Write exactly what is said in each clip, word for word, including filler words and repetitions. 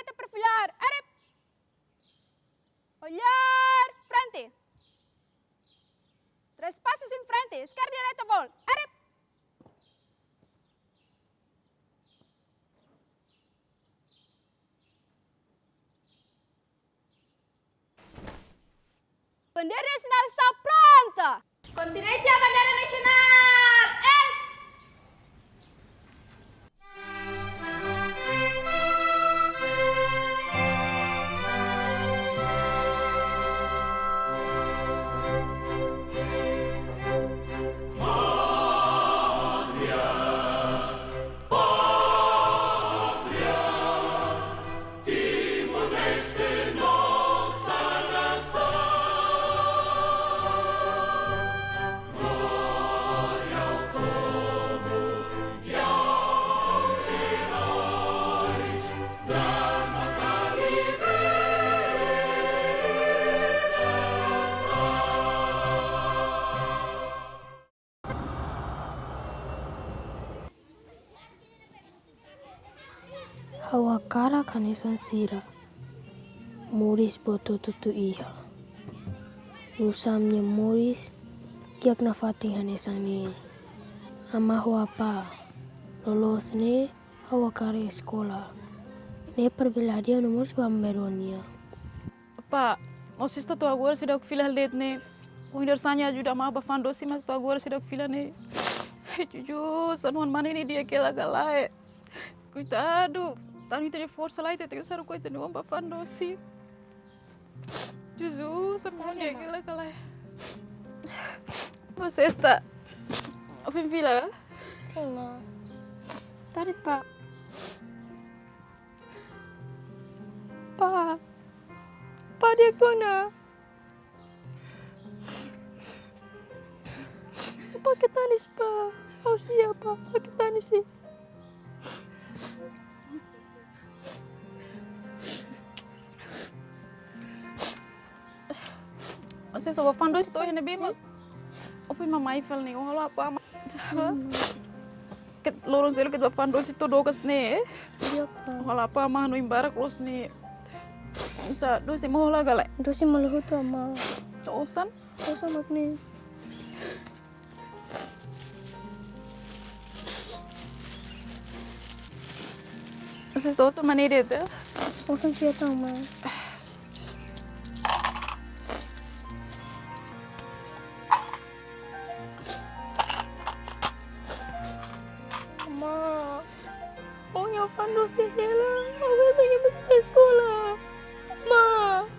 Reta perfilhar. Arep. Olhar. Frente. Três passos em frente. Esquerda, direita, vol. Arep. Bandeira nasionál está pronta! Kontinjénsia bandeira nasionál! El! Ha'u hakarak hanesan sira, moris boot hotu iha. Nusá ami-nia moris kiak nafatin hanesan ne'e. Amá ho apá, loloos ne'e ha'u hakarak eskola. Ne'e para bele hadi'a no moris ba ami-nia. Apá, maun Sesta to'o agora seidauk fila hela de'it ne'e. Ohin dadeer-saan nia ajuda amá bá fa'an dosi, mas to'o agora seidauk fila ne'e. Jujur, sá oan mane ne'e di'ak hela ka lae. Koitadu, tan ita-nia forsa la iha, ita tenke haruka ita-nia oan bá fa'an dosi. Jujur, sá oan mane ne'e di'ak hela ka lae. Maun Sesta. Ohin fila? Fila. Tadi, Pá. Pá. Pá, di'ak ona. Pá, keta tangis, Pá. Ha'u siap, Pá. Pá, keta tangis. Maun Sesta, bá fa'an dosi to'o iha ne'ebé mak? Ohin mamá mai fali ne'e, halo apá amá. Keta loron seluk keta bá fa'an dosi to'o dook hanesan ne'e. Iya, Pá. Halo apá amá hanoin barak loos ne'e. Sá, dosi mak hola ka lae? Dosi mak hola hotu, amá. To'o osan? To'o osan mak ne'e. Maun Sesta, to'o osan mak ne'e de'it? To'o osan siap, amá. Amá, ha'u-nia fa'an dosi hela, ha'u tenke bá eskola. Amá,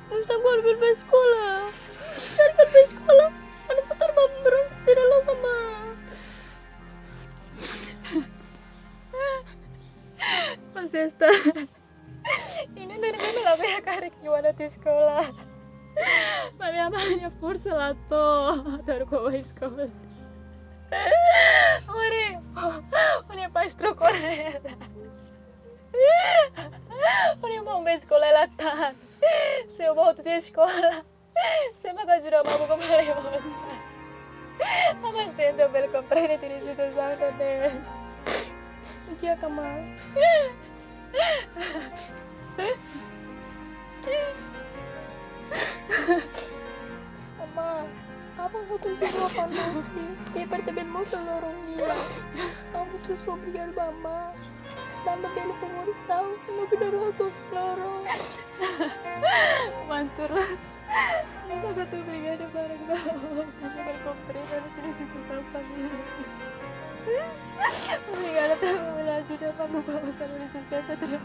nusá agora bele bá eskola? Sá bele bá eskola? Ha'u-nia futuru ba beron sira loos, amá. Maun Sesta. Ida-ne'e ne'e labele hakarak Joana to'o eskola. Maibé amá nia forsa la to'o, atu bá eskola. Ore, ore, pais troka ona hela. Ore, maun bá eskola la tan. Se o bá to'o eskola, sé mak ajuda amá buka fali moos? Amá sente bele komprende tiha situasaun ne'e. Di'ak, amá. Amá, apá hotu tiha fa'an dosi, e parte ben moto loron nian. Ha'u mós obrigadu ba amá. Tanba bele fó moris ha'u, no kuidadu ha'u to'o loron. Mantur. Ha'u hato'o obrigada barak ba ó, ha'u komprende ona tiha situasaun família. Obrigada tanba bele ajuda amá buka osan hodi sustenta tiha.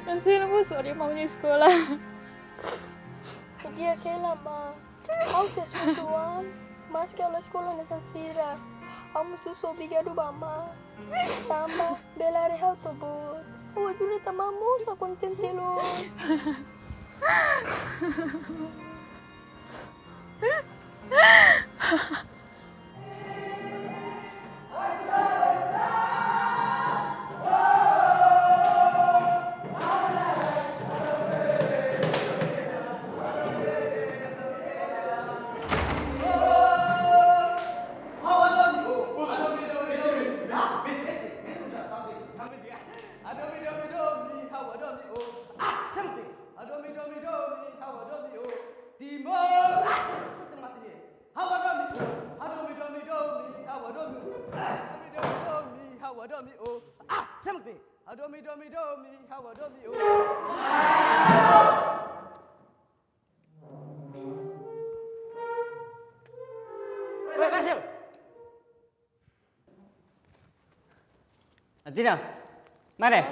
Maibé sira mós hodi amá nia eskola. Di'ak hela, amá. Ha'u sei esforsu uitoan, maski ha'u la eskola hanesan sira. Ha'u mós obrigadu ba amá. Tanba bele haree ha'u to'o boot. Ha'u ajuda tan, amá mós kontente loos. Hawa domi o. Ah, semak te. Hadomi domi domi, hawa domi o. Weh, Marcel. Ajina, mana?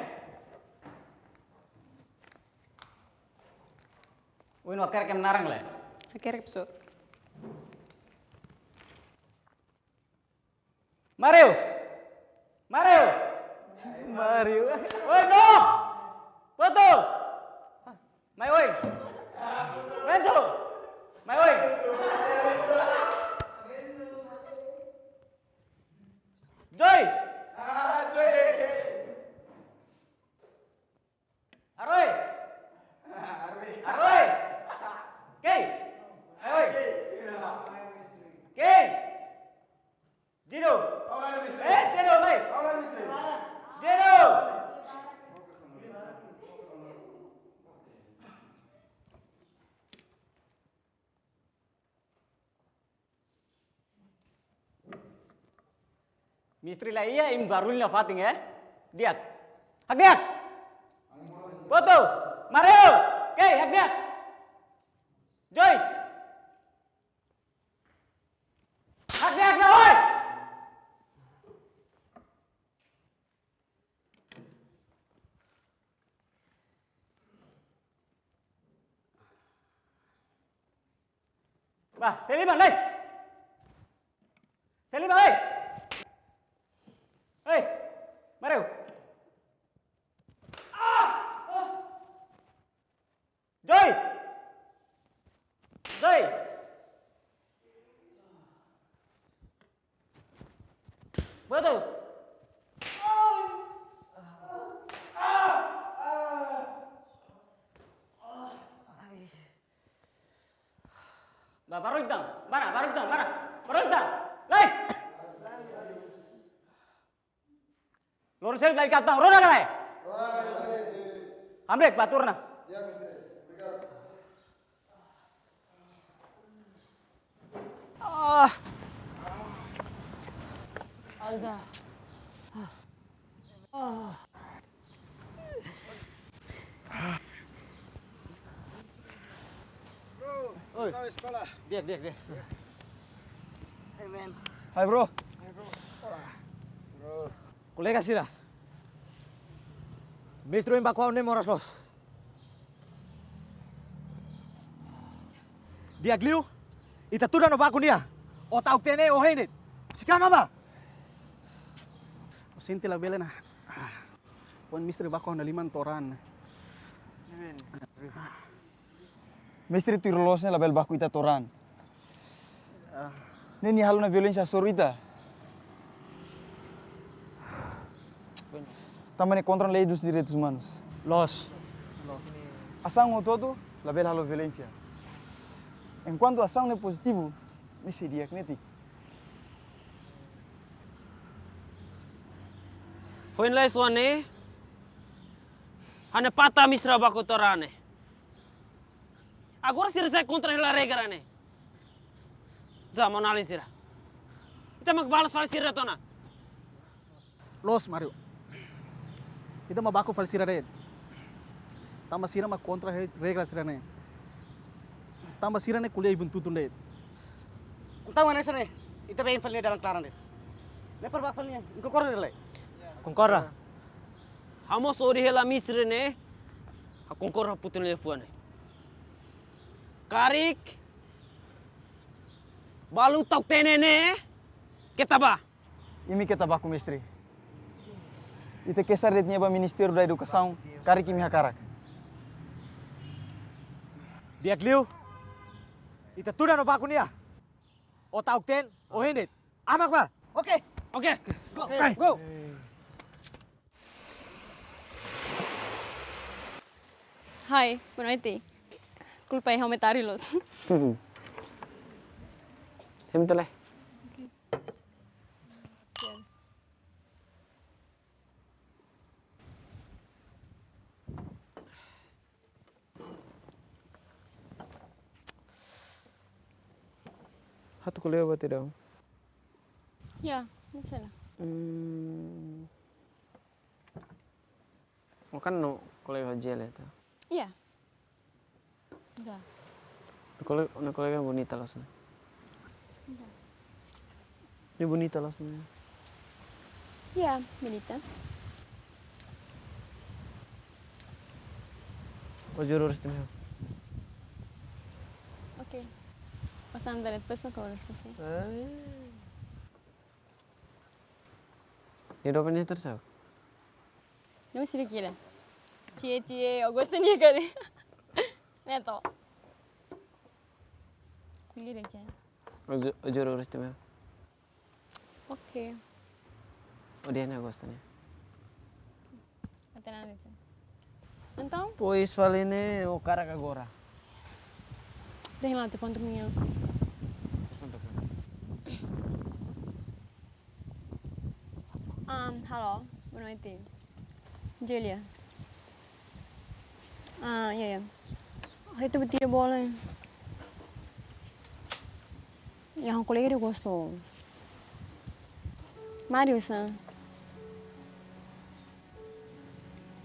Win wakar kem narang le. Akhir episode. Mario! Mario! Mario. Oi, no! Putu! Mai, oi! Renzo! Mai, oi! Joy! Aroy! Aroy! Kei! Aroy! Kei! Jiro! Eh, Jiro, mai! Jiro! Mistri la iha, imi barullu iha fatin, eh? Di'ak. Hakdi'ak. Putu. Mario. Kei, hakdi'ak. Joy. Hakdi'ak la, oi. Bah, Selima, lai. Selima, hei. Hei, Mario. Joy. Joy. Putu. Ba, barullu tang. Mana? Barullu tang. Mana? Barullu tang. Lai. Loron seluk lai katang. Roda ka lae? Hamriik, ba turna. Ah. Aza. Ah. Bro, oi. Sawa eskola. Di'ak, di'ak, di'ak. Hey, man. Hai, bro. Bro. Kolega sira. Mestre ohin baku ha'u ne'e moras loos. Di'ak liu, ita tuda no baku nia. Ó ta'uk tiha ne'e, ó hein de'it. Sikama ba. Ó sente labele ona. Foin mestre baku ha'u-nia liman to'o raan. Mestre tuir loloos ne'e labele baku ita to'o raan. Ah. Ne'e nia halo ona violénsia hasoru ita. Tanba ne'e kontra lei dos direitus umanus. Loos. Asaun hotu-hotu labele halo violénsia. Enkuantu asaun ne'e pozitivu, ne'e sei di'ak netik. Foin lais wan ne'e, ha'u-nia pata mestre baku to'o raan ne'e. Agora sira sai kontra hela regra ne'e. Za, maun-alin sira. Ita mak balas fali sira tiha ona. Loos, Mario. Ita mak baku fali sira de'it. Tanba sira mak kontra he-, regra sira-ne'e. Tanba sira-ne'e ko'alia ibun tutun de'it. Entaun hanesan ne'e, ita bá hein fali nia dalan klaran de'it. Ne'e para baku fali nia, konkorda ka lae? Konkorda. Ha'u mós hodi hela mestre ne'e, ha'u konkorda ho Putu nia liafuan ne'e. Karik balu ta'uk tiha ne'e, keta bá. Imi keta baku mestre. Ita kesar de'it nia ba Ministériu da Edukasaun, karik imi hakarak. Di'ak liu, ita tuda no baku nia. Ó ta'uk tiha, ó hein de'it. Amak bá. Oke. Oke. Go. Go. Hi, boa noite. Deskulpa, ha'u mai tarde loos. Senta lai. Yes. Atu ko'alia ba ita daudaun? Ya, masalah. Hmm. Kan no kolega Jele ta. Iya. Enggak. No kolega, no kolega bonita loos ne'e. Enggak. Ne'e bonita loos ne'e. Iya, bonita. O juro resti meu. Oke. Pasan dari depois me kau resti. Ai. Ni dopen ni tersa. Ne'e sira kira. Cie, cie, o gosta ni kare. Neto. Kira aja. O juro resti meu. Oke. O dia ne'e gosta ni. Até nada, tchau. Entaun? Pois fali ne'e o karak agora. Dehan la te ponto minha. Ah, halo, boa noite. Julia. Ah, ya, ya. Ai, tu betul boleh. Ya, kolega dia gosto. Marius, ah.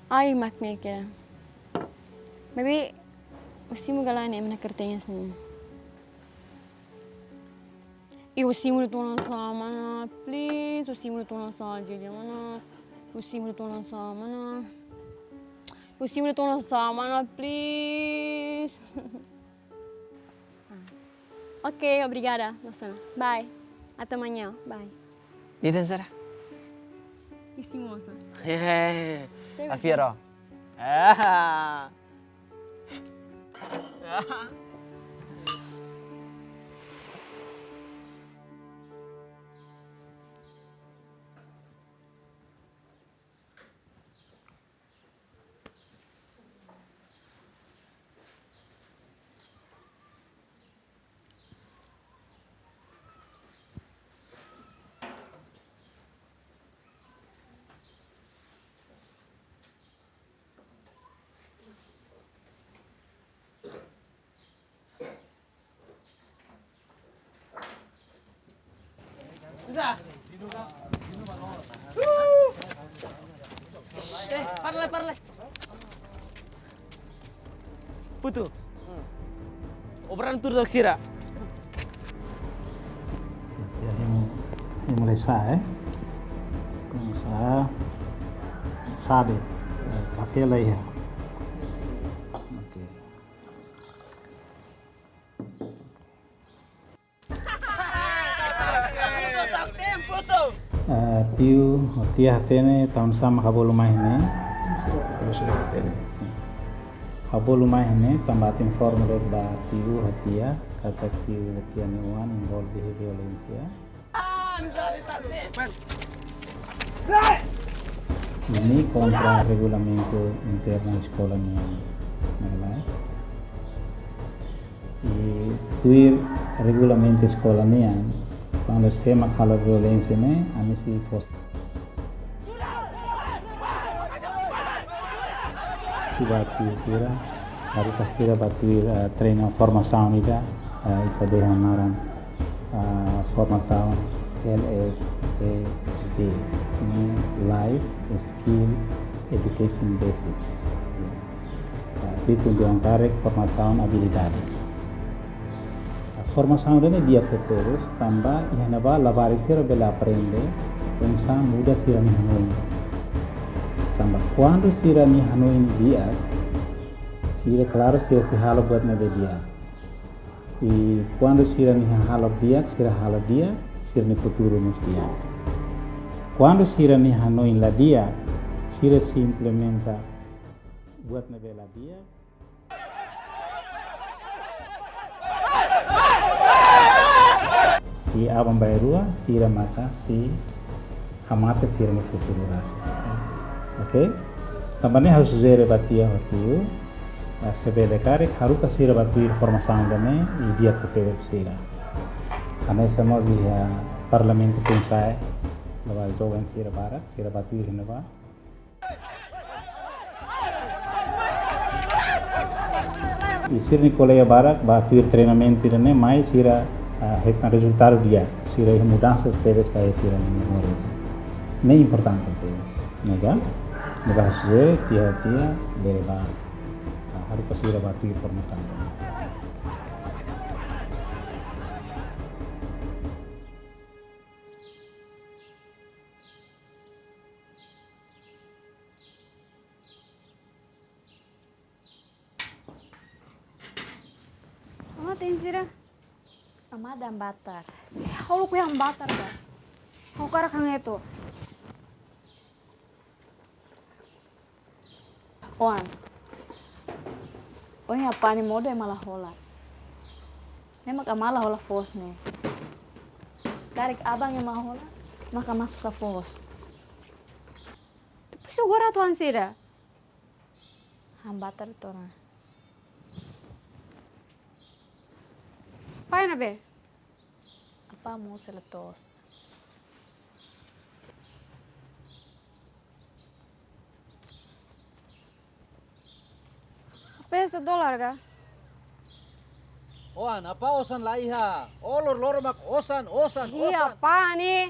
Ai, mak me kira. Maybe, o simu galane em na carteirinha assim. E o simu de tona sa mana, please. O simu de tona sa, Julia mana. O simu de tona sa mana. O simu de tona sa mana, please. Ah. Ok, obrigada, Rosana. Bye. Até amanhã. Bye. Ida será? Isi mosa. Hehehe. Afiaro. Ah. Eh, parle, parle. Putu. Obran tur dak sira. Ya, yang, yang mulai sa, eh. Yang sa, sa de, eh, kafé lah ya. Oke. Eh, tiu, tia hatene, taun sama kabolu mai ne'e. Terus hatene. Sin. Kabolu mai ne'e, tanba atu informa de'it ba tiu, tia, katak tiu, tia nia oan envolve iha violénsia. Ida-ne'e kontra regulamentu internu eskola nian, ne'e? I tuir regulamentu eskola nian, kuandu sé mak halo violénsia ne'e, ami sei fó ba tiu sira, haruka sira ba tuir, eh, treinu formasaun ida, eh, ita dehan naran, eh, formasaun L S E B, ne'e Life Skill Education Basic. Eh, títulu ida-ne'e karik formasaun abilidade. Formasaun ida-ne'e di'ak tebes, tanba iha ne'ebá labarik sira bele aprende oinsá muda sira-nia hanoin. Tanba kuandu sira-nia hanoin di'ak, sira klaru sira sei halo buat ne'ebé di'ak. I kuandu sira-nia hahalok di'ak, sira halo di'ak, sira-nia futuru mós di'ak. Kuandu sira-nia hanoin la di'ak, sira sei implementa buat ne'ebé la di'ak. I aban-bainrua sira maka sei hamate sira-nia futuru rasik. Oke? Tanba ne'e ha'u sujere ba tia ho tiu, ah, se bele karik haruka sira ba tuir formasaun ida-ne'e i di'ak tebes ba sira. Hanesan mós iha Parlamentu foin-sa'e, labarik joven sira barak, sira ba tuir iha ne'ebá. I sira-nia kolega barak ba tuir treinamentu ida-ne'e mai sira, ah, hetan rezultadu di'ak, sira iha mudansa tebes ba sira-nia moris. Ne'e importante tebes, ne'e ka? Bahas je, tiha-tiha, bele ba, ah, haruka sira ba tuir formasaun. Amá, tein sira. Amá, hambatar. Ha'u lakohi hambatar, ba. Ha'u hakarak han eto. Oan. Ohin apá nia modo ema la hola. Ne'e mak amá la hola foos ne'e. Karik aban ema hola, maka amá sukat foos. Depois agora atu han sira. Hambatar tiha ona. Apá iha ne'ebé? Apá mós la to'os. Apá iha dolar ka? Oan, apá osan la iha. Ó loroloron mak osan, osan, osan. Iya, apá ne'e.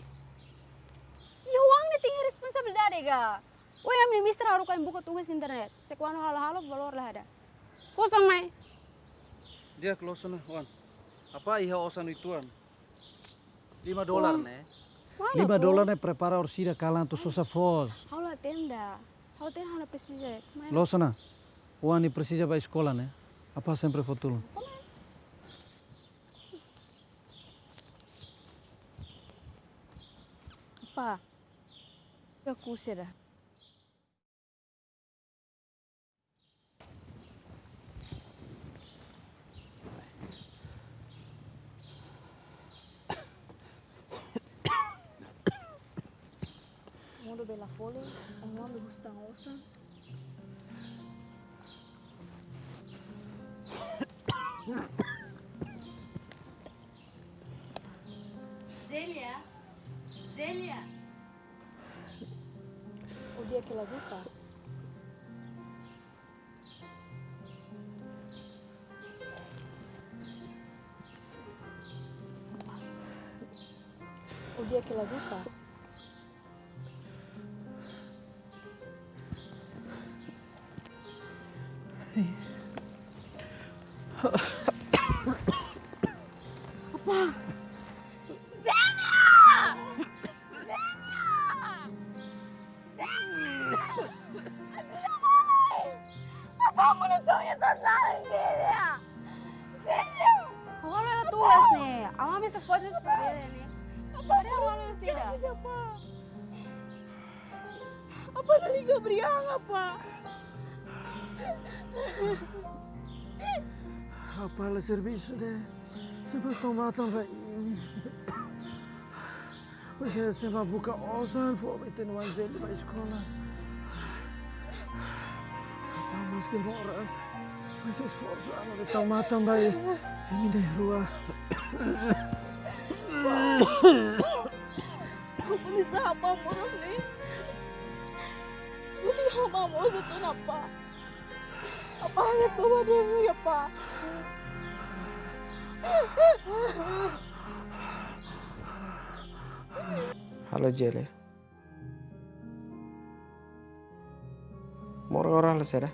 Iha oan ne'e tenke responsabilidade ka. Ohin ami-nia mister haruka ami buka tugas internet. Se kuandu halo-halo, valór la iha. Fó osan mai. Di'ak, loos ona, oan. Apá iha osan uitoan? Lima dolar, oan, ne'e? Mana, lima dolar ne'e prepara orsida kalan atu sosa foos. Ha'u la hatene. Ha'u la hatene, ha'u la presiza. Mai. Loos ona. Oan ne'e presiza ba eskola ne'e. Apá sempre fó tulun. Fó mai. Apá. Iha ku'u saida? Modo bele la folin, oan husu tan osan. Zélia, Zélia. Ó di'ak ka lae, Guta? Ó di'ak ka lae, Guta? Apá! Zélia! Zélia! Zélia! Ajuda, mãe! Apá, mano, tô iha tua sala, Zélia! Zélia! Apá, mano, tu asne. Amá mesa pode saber, né? Apá, mano, tu asne. Apá, Gabriel, apá. Apá la servisu de'it. Sempre tau matan ba imi. Ohin ema buka osan fó ba ita-nia oan Zélia ba eskola. Apá maski moras, mas esforsu anu tau matan ba imi na'in-rua. Polísia apá moras ne'e. Polísia apá moras tu napa? Apá hanya tu ba dia ni, apá. Halo, Zélia. Moras agora halo saida?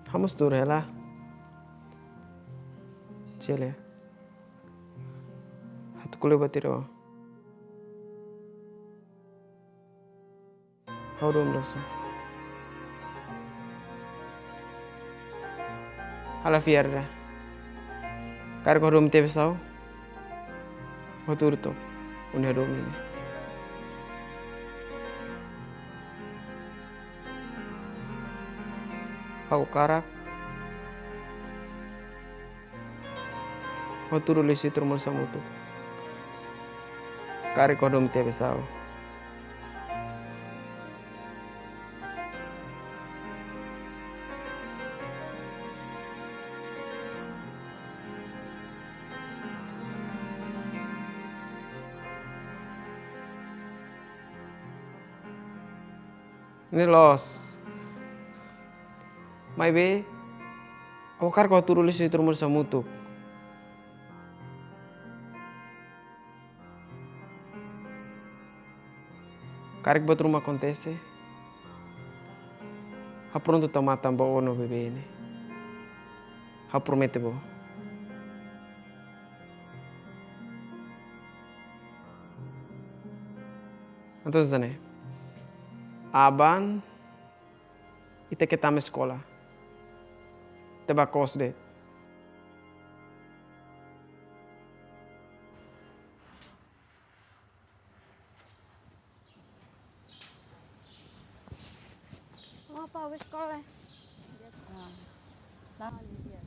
Ha'u mós tuur hela. Zélia. Atu ko'alia ba ita rua. Ha'u dom dosa. Ha'u la fiar ida. Karik ha'u hadomi tebes ha'u, ha'u tuur to'ok ó-nia hadomi ne'e. Ha'u hakarak ha'u hatudu liuhusi ita rua moris hamutuk. Karik ha'u hadomi tebes ha'u. Ne'e loos. Maibé, ha'u hakarak ha'u hatudu liuhusi ita rua moris hamutuk. Karik buat ruma akontese, ha'u prontu tau matan ba ó no bebé ne'e. Ha'u promete ba ó. Entaun hanesan ne'e, aban ita ke tama eskola, ita bá kos de'it. Apa wes kole? Ah, lama dia.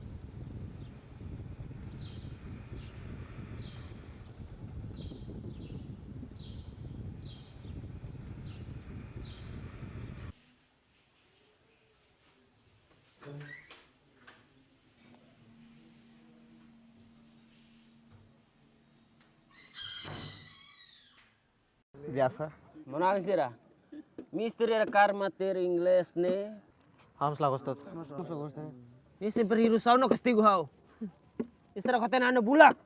Biasa. Mona sira. Mister era karma ter inglés ne'e. Ha'u mós la gosta. Mós la gosta. Nia sempre hirus ha'u no kastigu ha'u. Nia sira kata nano bulak.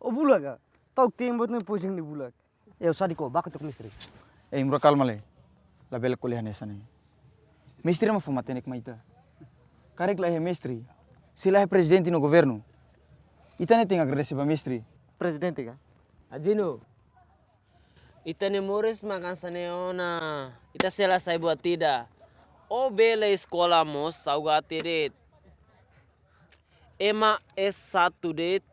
Ó bulak ka? Ta'uk tiha buat ne'e posing nia bulak. Eu sadi ko, baku tok mister. Eh, imro kalma lai. Labele ko'alia hanesan ne'e. Mister mak fó matenek mai ita. Karik la iha mister, sei la iha prezidente no governu. Ita ne'e tenke agradese ba mister. Prezidente ka? Ajinu. Ita-nia moris mak hanesan ne'e ona. Ita sei la sai buat ida. Ó bele eskola mós saugati de'it. Ema S satu de'it,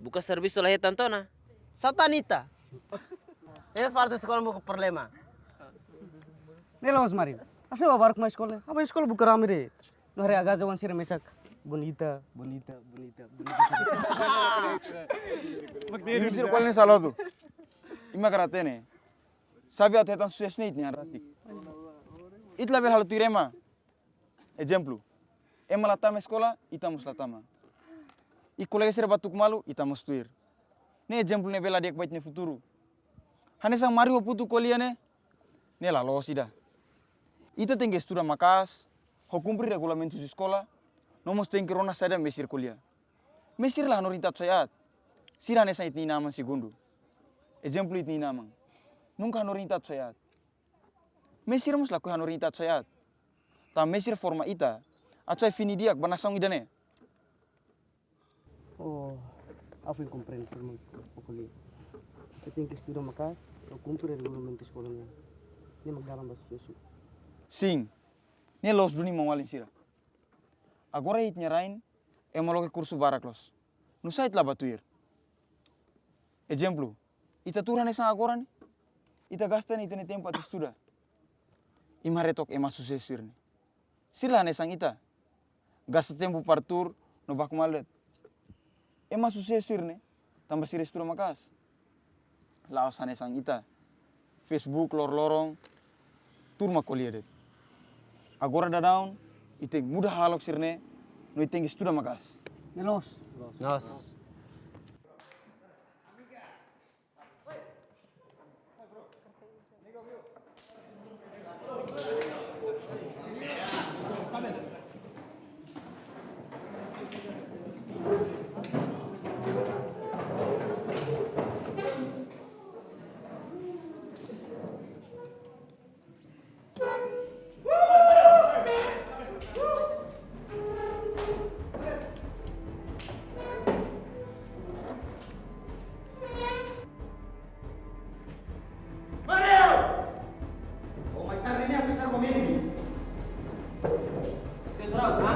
buka servisu la hetan tiha ona. Satan ita. Ne'e falta eskola buka problema. Ne'e la'ós Mario. Asa ba baruk mai eskola ne'e. Ha'u bá eskola buka rame de'it. No haree agaza oan sira mesak. Bonita, bonita, bonita, bonita. Imi sira ko'alia ne'e sala hotu. Imi hakarak hatene. Xavi atu hetan susesu ne'e ita-nia an rasik. Ita labele halo tuir ema. Ezemplu, ema la tama eskola, ita mós la tama. I kolega sira bá tuku malu, ita mós tuir. Ne'e ezemplu ne'ebé la di'ak ba ita-nia futuru. Hanesan Mario ho Putu ko'alia ne'e, ne'e la loos ida. Ita tenke estuda maka'as, ho kumpre regulamentus eskola, no mós tenke rona saida mister ko'alia. Mister la hanorin ita atu sai aat. Sira hanesan ita-nia inan-aman segundu. Ezemplu ita-nia inan-aman. Nunka hanorin ita atu sai aat. Mister mós lakohi hanorin ita atu sai aat. Tanba mister forma ita atu sai fini di'ak ba nasaun ida-ne'e. Oh, ha'u foin komprende, sir, mak ó ko'alia. Ita tenke estuda maka'as, no kumpre regulamentu eskola nian. Ne'e mak dalan ba susesu. Sin, ne'e loos duni maun-alin sira. Agora iha ita-nia rain, ema loke kursu barak loos. Nusá ita la bá tuir? Ezemplu, ita tuur hanesan agora ne'e, ita gasta ne'e ita-nia tempu atu estuda. Imi haree took ema susesu sira-ne'e. Sira la hanesan ita. Gasta tempu para tuur no baku malu de'it. Ema susesu sira-ne'e, tanba sira estuda maka'as. La'ós hanesan ita. Facebook loroloron, tuur mak ko'alia de'it. Agora daudaun, ita tenke muda hahalok sira-ne'e, no ita tenke estuda maka'as. Ne'e loos. Loos. Mario! Ó mai tarde ne'e, apesar ba mesi. Ke será, ha?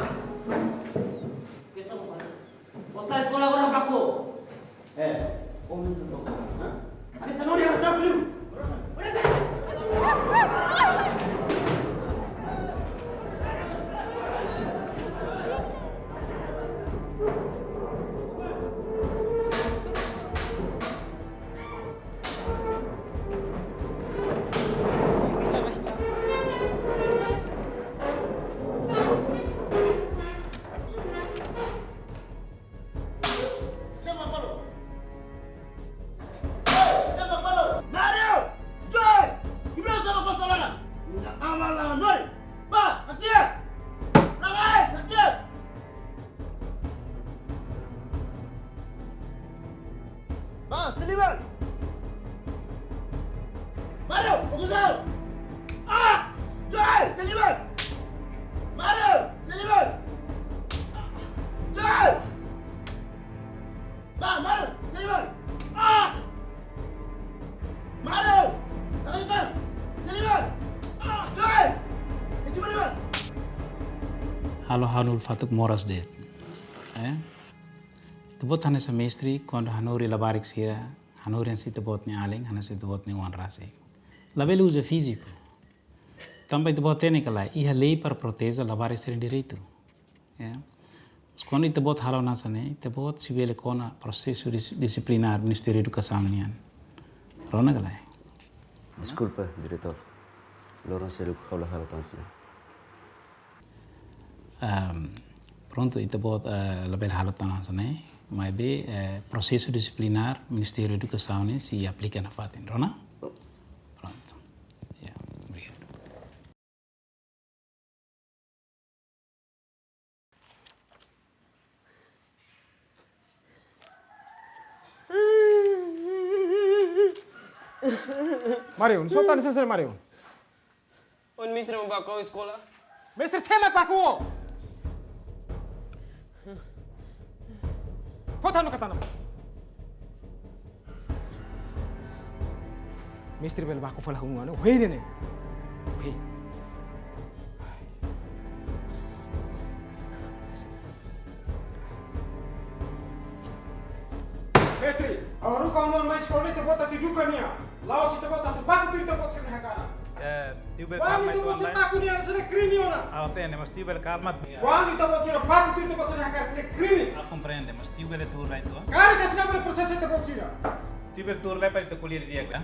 Ke será, ha? Ó sai eskola agora baku. Eh, ó minta toka, ha? Hanesan ó-nia harta, Mario. Mario! Joy! Ibrahim sama kau saudara. Ina aman lah, Noi. Ba, akia! Lalai, akia! Ba, Siliman! Mario, fokus, ah! Joel, seliman! Mario, seliman! Joel! Ba, Mario, seliman! Ah! Mario, seliman! Joel! Itu seliman! Halo, halo, fatuk moras de'it. Eh? Ita-boot hanesan mestre, kuandu hanorin labarik sira, hanorin hanesan ita-boot nia alin, hanesan ita-boot nia oan rasik. Labele uza fíziku. Tanba ita-boot hatene ka lae, iha lei para proteje labarik sira-nia direitu. Ya. Mas kuandu ita-boot halo hanesan ne'e, ita-boot sei bele kona prosesu dis-, disiplinár Ministériu Edukasaun nian. Rona ka lae? Deskulpa, diretór. Loron seluk ha'u la halo tan sira. Ehm, prontu, ita-boot, eh, labele halo tan hanesan ne'e, maibé, eh, prosesu disiplinár Ministériu Edukasaun ne'e sei aplika nafatin. Rona? Prontu. Ya, obrigadu. Mario, nusá atu hanesan ne'e, Mario? Ohin mestre mak baku ha'u eskola. Mestre sé mak baku ó? Fó tan ona ka tan ona. Mestre bele baku fali ha'u-nia oan ne'e. Ohin ne'e. Ohin. Mestre, ha'u haruka ha'u-nia oan mai eskola ne'e, ita-boot atu eduka nia. La'ós ita-boot atu baku tuir ita-boot sira-nia hakarak. Eh, tiu bele kalma, ita-boot sira baku nia hanesan ne'e krime ona. Ha'u hatene, mas tiu bele kalma. Kuandu ita-boot sira baku tuir ita-boot sira-nia hakarak, ne'e krime. Ha'u komprende, mas tiu bele tuur lai uitoan. Karik ka sira bele prosesa ita-boot sira. Tiu bele tuur lai para ita ko'alia didi'ak, ya?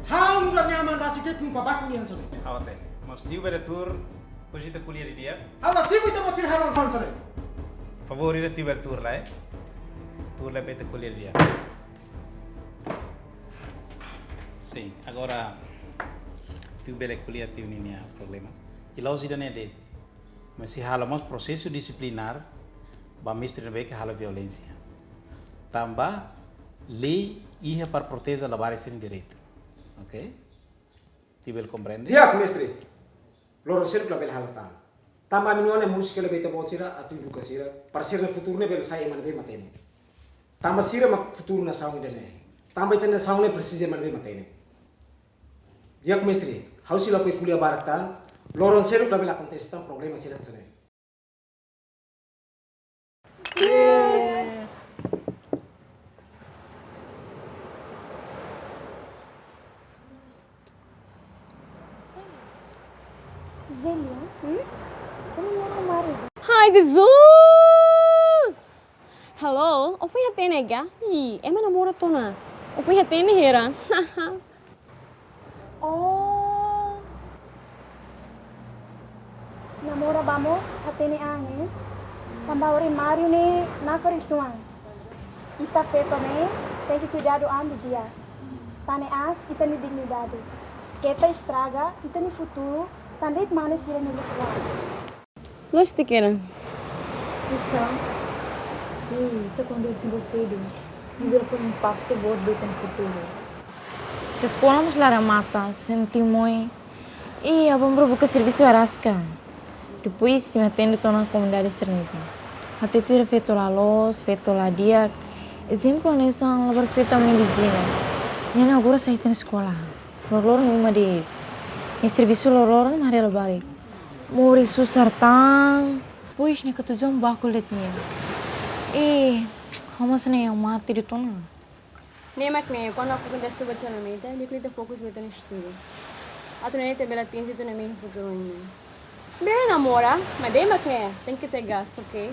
Ha'u nu'udar nia aman rasik de'it nunka baku nia hanesan ne'e. Ha'u hatene, mas tiu bele tuur, depois ita ko'alia didi'ak. Ha'u la simu ita-boot sira halo hanesan ne'e. Favór ida, tiu bele tuur lai. Tuur lai para ita ko'alia didi'ak. Sin, agora tiu bele ko'alia tiu ninia problema. I la'ós ida-ne'e de'it. Mas sei halo mós prosesu disiplinár ba mestre ne'ebé ke halo violénsia. Tanba lei iha para proteje labarik sira-nia direitu. Oke? Tiu bele komprende? Di'ak, mestre. Loron seluk labele halo tan. Tanba ami-nia oan ne'e moris hela ba ita-boot sira atu eduka sira, para sira-nia futuru ne'e bele sai ema ne'ebé matenek. Tanba sira mak futuru nasaun ida-ne'e. Tanba ita-nia nasaun ne'e presiza ema ne'ebé matenek. Di'ak, mestre, ha'u sei lakohi ko'alia barak tan, loron seluk labele akontese tan problema sira hanesan ne'e. Zélia, hmm? Ai, Jesus! Hello, ó foin hatene ka? Ih, ema namora tiha ona. Ó foin hatene hira. Oh. Namora ba mós hatene an, eh? Tanba ohin Mario ne'e nakar uitoan. Ita feto ne'e tenke kuidadu an didi'ak. Tan ne'e aas ita-nia dignidade. Keta estraga ita-nia futuru tan de'it mane sira-nia liafuan. Loos tiha kedas. Isa, ei, ita kuandu simple sedu, ne'e bele fó impaktu boot ba ita-nia futuru. Eskola mós la remata, sente moe. Ei, aban-bainrua buka servisu araska. Depois, sei mai atende tiha ona komunidade sira-ne'e. Hatete feto la loos, feto la di'ak. Ezemplu hanesan labarik feto ami-nia viziñu. Nia agora sai tiha ona eskola. Loroloron ema de'it. Nia servisu loroloron mak haree labarik. Moris susar tan. Depois nia katuas-oan baku de'it nia. Eh, ha'u mós ne'e mate de'it ona. Ne'e mak ne'e, kuandu akontese buat sira-ne'e, ita tenke fokus ba ita-nia estudu. Atu nune'e ita bele atinje ita-nia mehi futuru nian. Bele namora, maibé mak ne'e, tenke tegas, oke?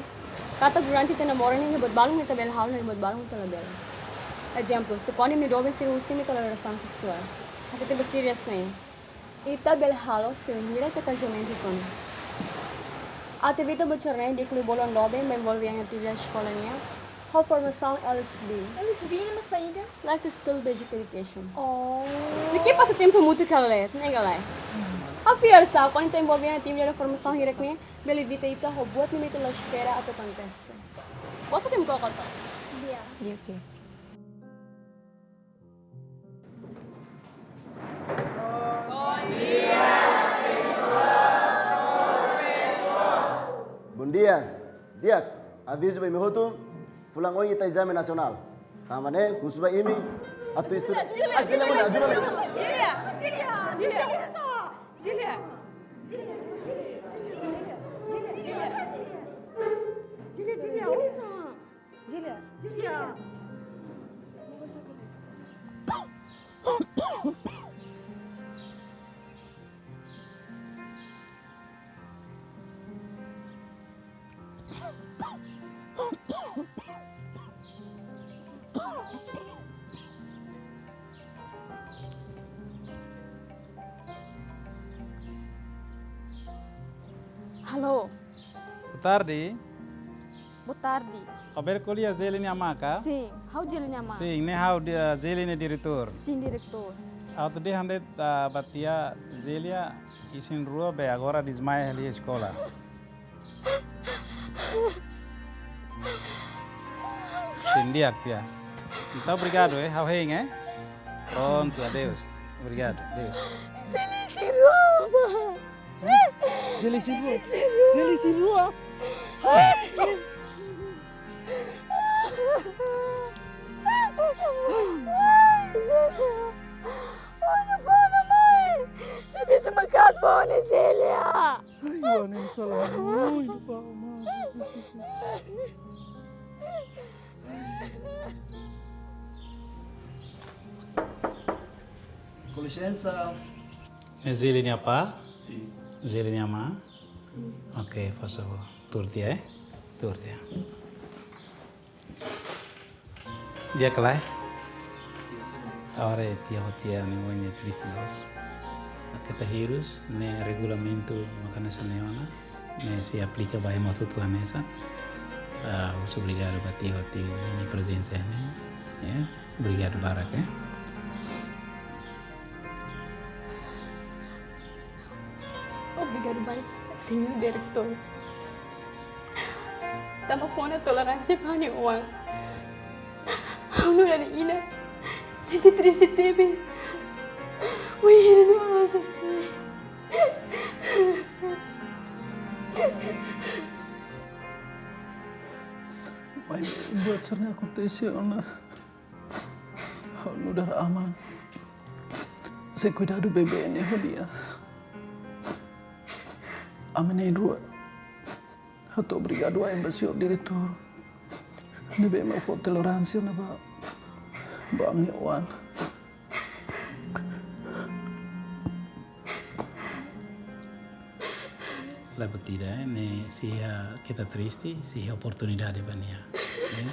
Katak durante ita namora ne'e, iha buat balun ita bele halo, iha buat balun ita labele. Ezemplu, se kuandu imi doben sira husi imi iha relasaun seksuál. Atu ita bele serius ne'e. Ita bele halo se bainhira ita kazamentu tiha ona. Atu evita buat sira-ne'e, di'ak liu bolu oan doben ba envolve iha atividade eskola nian, ho formasaun L S B. L S B ne'e mak saida? Life Skill Basic Education. Oh. Ne'e ke pasatempu mútuo ka lae, ne'e ka lae? Ha'u fiar sa, kuandu ita envolve iha atividade formasaun hirak-ne'e, bele evita ita ho buat ne'ebé ita la espera atu akontese. Posso que me coloca? Di'ak. Di'ak, oke. Oh, Di'ak, avizu ba imi hotu, fulan oin ita ezame nasionál. Tanba ne'e, husu ba imi atu estuda. Ah, Zélia, Zélia, Zélia. Zélia, Zélia, Zélia. Alô. Boa tarde. Boa tarde. Ó bele ko'alia Zélia nia amá ka? Sin, ha'u Zélia nia amá. Sin, ne'e ha'u di-, ah, Zélia nia diretór. Sin, diretór. Ha'u atu dehan de'it, ah, ba tia, Zélia isin rua be agora desmaia iha eskola. Sin, di'ak tia. Entaun obrigadu, eh, ha'u hein, eh. Prontu, adeus. Obrigadu, adeus. Zélia isin rua. Zélia isin rua. Zélia isin rua. Olha, fala, mãe. Servisu maka'as ba ó-nia Zélia. Ai, ó-nia sala. Ui, pá, mãe. Com licença. Ne'e Zélia nia apá? Sin. Zélia nia amá? Sin, sin. Ok, faz favór. Tuur tiha, eh? Tuur tiha. Di'ak ka lae? Agora tia, tia ne'e oin ne'e triste loos. Keta hirus, ne'e regulamentu maka hanesan ne'e ona. Ne'e sei aplika ba ema hotu-hotu hanesan. Ah, husu obrigadu ba tia, tia nia prezensa ne'e. Ya, obrigadu barak, eh. Obrigadu barak, señór diretór. Tanba fó ona toleránsia ba ha'u-nia oan. Ha'u nu'udar inan sente triste tebes. Ui, inan ne'e masa. Maibé buat sira-ne'e akontese ona. Ha'u nu'udar aman sei kuidadu bebé ne'e ho nia. Ami na'in-rua hato'o obrigadu wa'in ba señór diretór ne'ebé mak fó toleránsia ona ba, ba ami-nia oan. Lae, buat ida, eh, ne'e sei iha keta triste, sei iha oportunidade ba nia. Eh,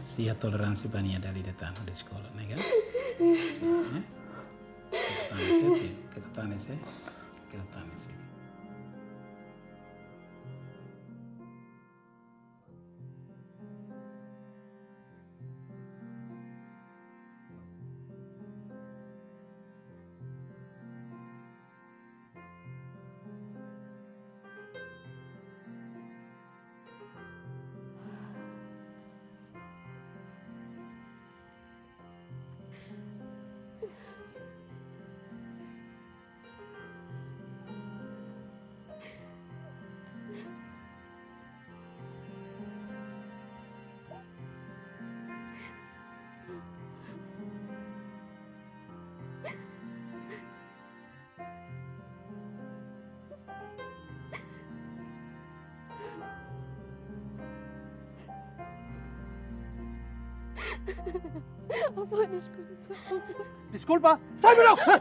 sei iha toleránsia ba nia dala ida tan hodi eskola, ne'e ka? Sin, eh? Keta tanis, eh, keta tanis, eh. Keta tanis, eh. Apa, deskulpa. Deskulpa? Sai, Bruno! Apa,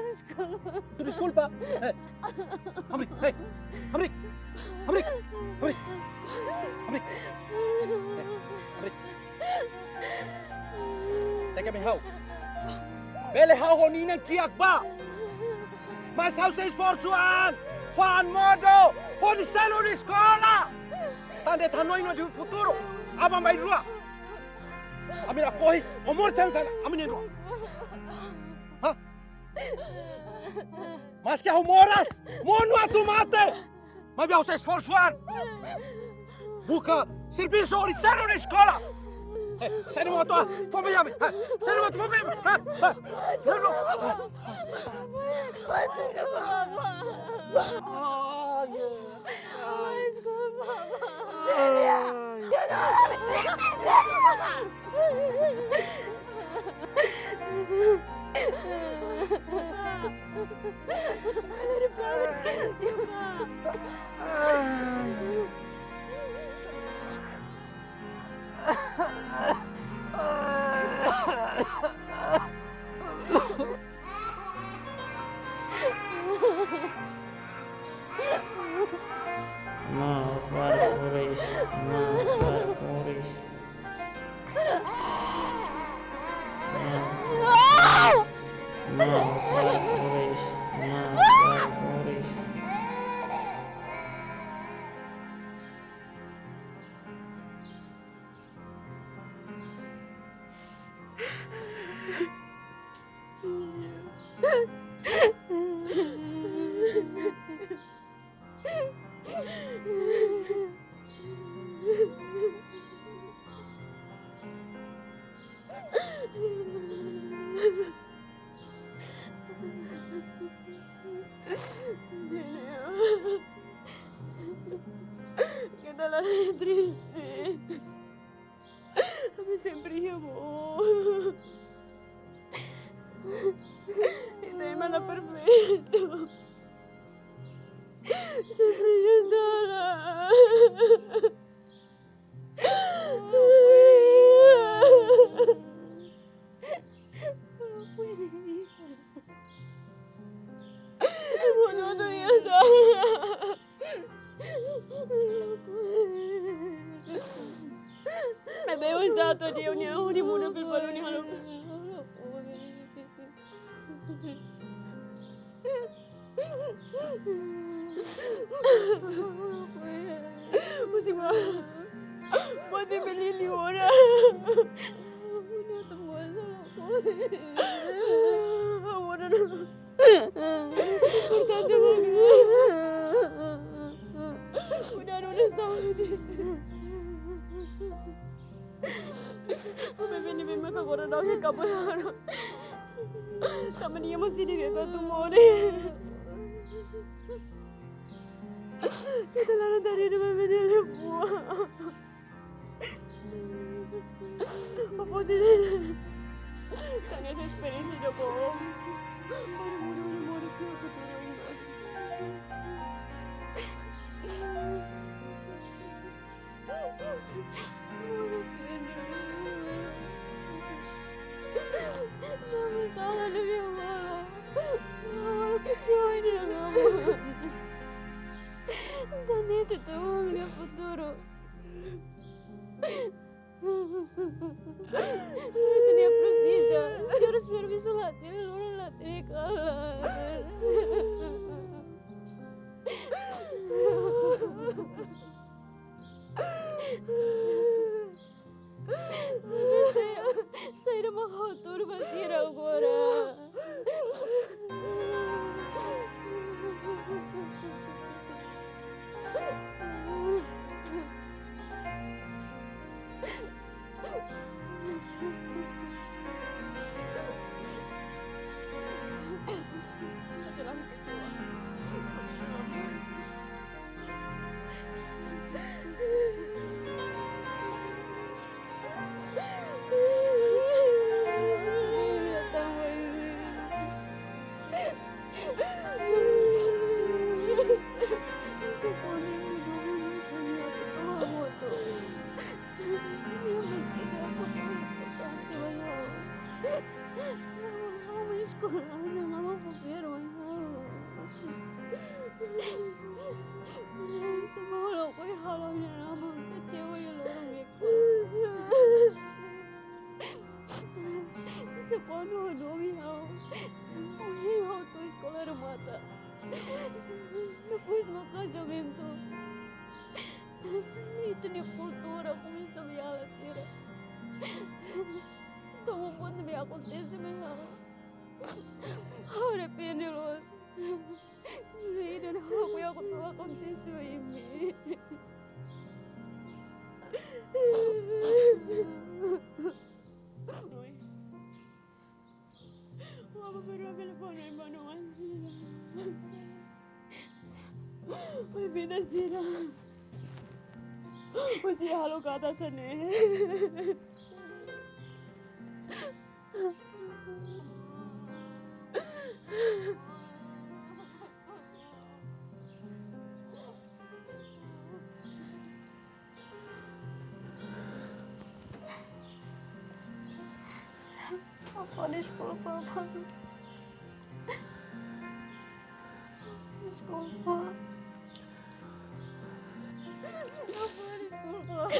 deskulpa. Tu deskulpa. Eh, hamriik, eh, hamriik, hamriik, hamriik, hamriik, eh, hamriik. Teke mai ha'u. Bele ha'u ho nia inan kiak ba. Mas ha'u sei esforsu an, fó an modo, hodi selu nia eskola. Tan de'it hanoin hodi futuru aban-bainrua. Ami lakohi, ó moras hanesan ami na'in-rua. Ha? Maski ha'u moras, monu atu mate. Maibé ha'u sei esforsu an. Buka servisu hodi selu nia eskola. Sai de moto, ah! Fó ba ami! Sai de moto, fó ba ami! Ah, ah, ah, ah. Desculpa, vovó. Célia! Mau, para por isso. Mau, para por isso. Mau. Mau, para por isso. Mau, para por isso. Keta laran triste. Ami sempre iha amor. Ita-nia mana perfeitu. Sempre iha sala. Ita hotu iha sala. Ami oinsá atu adi'a nia hodi muda fila fali nia halo. Musik ma. Buat nia beli liu ora. Ora. Importante, mano. Udah, udah, udah, sama ini. Bebé ne'e bem ka agora dá o recabo. Tanba nia mós sente direitu atu moris. Keta laran tadi ne'e bebé ne'e liafuan. Apa diri? Tanba esperiénsia ida boot. Para muda, muda, muda, sua futuro ainda. Não me salva de minha mão. Não, que se vai de minha mão. Tanba ita tau nia futuru. Ita-nia presiza. Sira servisu la hatene, loron la hatene kalan. Saida, saida mak ha'u hatudu ba sira agora? Ha'u mai eskola, ha'u-nia aman foin fero mai ha'u. Tanba ha'u lakohi halo ha'u-nia aman kecewa iha loron ne'e. Se kuandu ha'u domin ha'u, ohin ha'u to'o eskola remata. Depois no kazamentu, ita-nia kultura komesa baibain sira. Tanba buat ne'ebé akontese mai ha'u, ha'u arrepende loos. Ida-ne'e ha'u ko'alia atu akontese mai imi. Oi. Wa ba beru telefone, mano, ansila. Oi, vida sira. Husi halo kata sane. Apa, deskulpa, apa? Deskulpa. Apa, deskulpa, apa?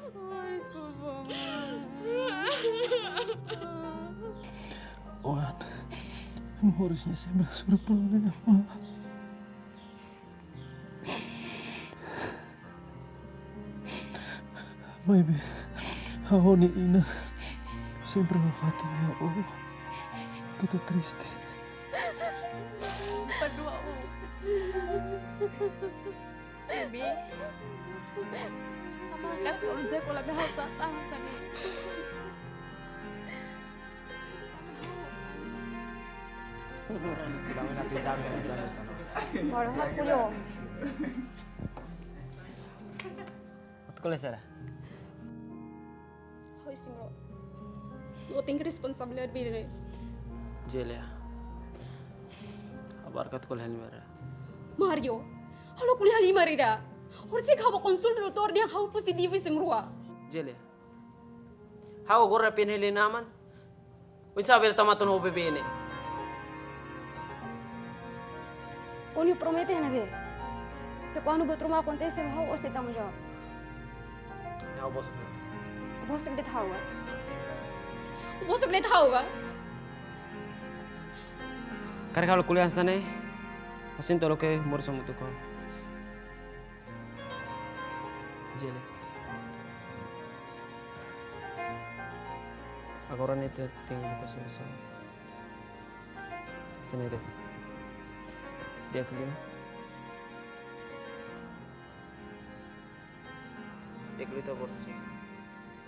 Apa, deskulpa, apa? Oan, moris ne'e sempre hasoru problema. Maibé, ha'u-nia inan sempre nafatin iha ó. Keta triste. Perdua, ó. Baby. Ama kan kalau saya kalau berhasat tahan sana. Bora, halo ko'alia. Atu ko'alia saida? Hoi, Simro. Ó tenke responsabilidade bele. Jelia. Abar ka atu ko'alia halimar? Mario, halo ko'alia halimar ida. Horisehik ha'u bá konsulta doutór dehan ha'u pozitivu isin-rua. Jelia. Ha'u agora pene heli naman. Oinsá bele tama tan ho bebé ne'e? Ó-nia promete ne'ebé? Se kuandu buat ruma akontese, ha'u, ó sei tanggung jawab. Ha'u bosok. Bosok de'it ha'u, ah? Bosok de'it ha'u, ah? Karik halo ko'alia hanesan ne'e, ha'u sente loke moris hamutuk ho. Jelia. Agora ne'e ita tenke buka solusaun. Hanesan ne'e de'it. Di'ak liu. Di'ak liu ita abortu sira.